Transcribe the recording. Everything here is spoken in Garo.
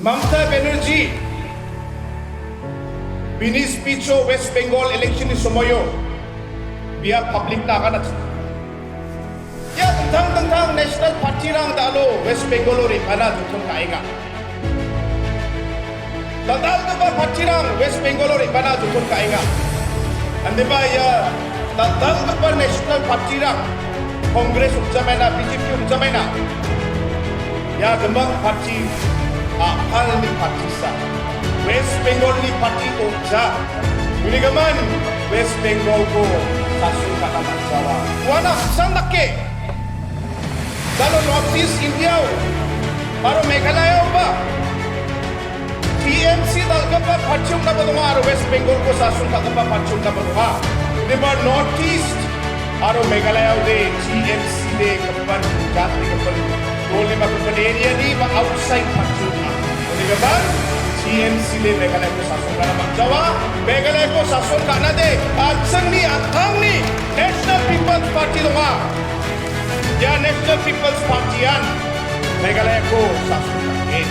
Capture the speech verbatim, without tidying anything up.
Mamta Banerjee, bini speech-o West Bengal election-ni somoio bia public-na agana. Ia dingtang-dingtang national party-rang da·alo West Bengal-o re·bana joton ka·enga. Dal·dalgipa party-rang West Bengal-o re·bana joton ka·enga. Indiba ia dal·dalgipa national party-rang Congress ong·jamaina, B J P ong·jamaina. Ia gimik party, a·palni party sa. West Bengal-ni party ong·ja. Uni gimin West Bengal-ko sason ka·na man·jawa. Uana apsan dake iano North East India-o aro Meghalaya-oba T M C dal·gipa party ong·naba donga aro West Bengal-ko sason ka·gipa party ong·naba donga. Indiba North East aro Meghalaya-ode T M C-de gipin jatni gipin dolni ba gipin area-ni ba outside party ong·a. Uni gimin T M C-de Meghalaya-ko sason ka·na man·jawa. Meghalaya-ko sason ka·nade an·chingni an·tangni National People's Party donga. Ia National People's Party-an Meghalaya-ko sason ka·gen.